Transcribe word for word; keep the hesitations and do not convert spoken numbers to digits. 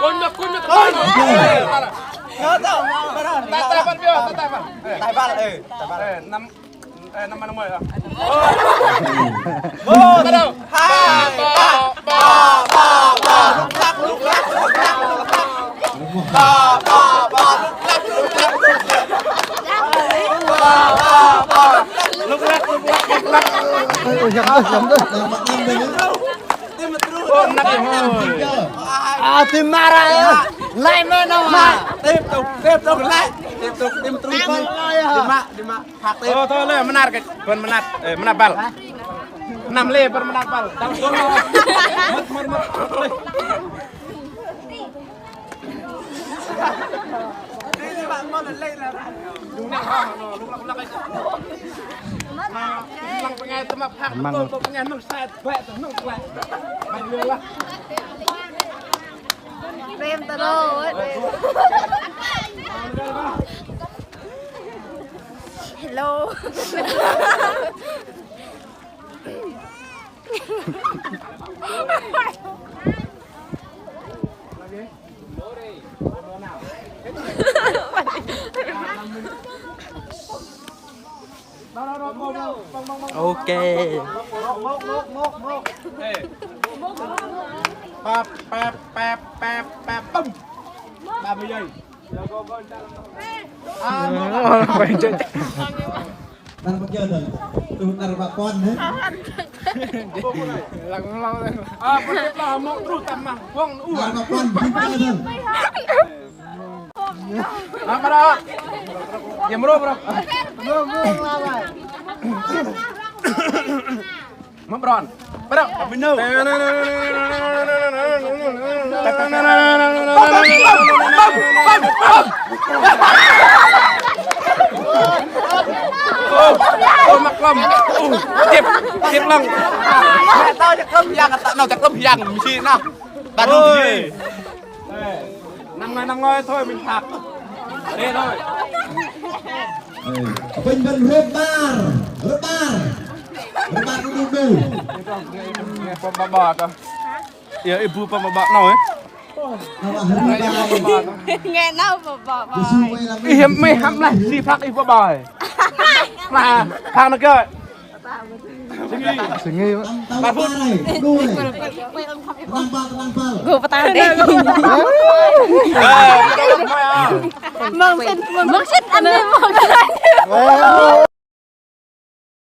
Kunh mă, kunh mă, kunh mă. Tơtai băl biơ, tơtai băl. Tơtai băl, ơ, tơtai băl. Ơ, năm, ơ, năm mă, năm mă, ơ. Một, hai, ba, ba, ba, ba. Lŭk lăk, lŭk lăk, lŭk lăk. Ba, ba, ba, lŭk lăk, lŭk lăk, lŭk lăk. Ba, ba, ba. Lŭk lăk, lŭk lăk, lŭk lăk. Ơ, ơ, nhầm đấy, nhầm đấy. À, tìm mà ra. Lại mà nó mà. Tiếp tục, tiếp tục lại. Tiếp tục, tìm truh coi. Đi mă, đi mă. Phạt tiếp. Ơ, thôi, lei, mơnat kơ, bơ̆n mơnat, ơ, mơnat băl. Năm lei, bơ̆n mơnat băl. Đau đớn. Mơ̆t, mơ̆t, mơ̆t. Hello. Ok. Pap, pap, pap, pap, pap, pum. Ba mươi giây. Ơ, quay chạy. Năr pơkơdơ̆ng. Tuh năr bă puăn hă. Lăng lăng. Ơ, pơkơdơ̆ng mă truh tam mă. Puăn u. Năr bă puăn pơkơdơ̆ng. Ơ, mă dah. Diam bro, bro. Bro, bro, bro. Mă bron. Bro. Bino. Ô, ô, mă klâm. Ô, chip, chip lăng. Tao chă klâm hiang, tao nao chă klâm hiang, mă sĭ nao. Ba đu. Ơi. Năm ngôi, năm ngôi thôi mình phạt. Đây thôi. Ơ, bình luận rơ̆p bar, rơ̆p bar. Rơ̆p bar đu đu đu. Nghe pơm ba ba kơ. Ơ, ibu pơm ba ba nâu ê. Nghe nâu ba ba. Ih, mih hăm lah, si phak ih ba ba ê. Lah, phak nơ̆ kơ. Suy nghĩ. Ba phút. Gô pơtao đĕch. Mơ̆ng sĭt, mơ̆ng sĭt ăn đĕch mơ̆ng.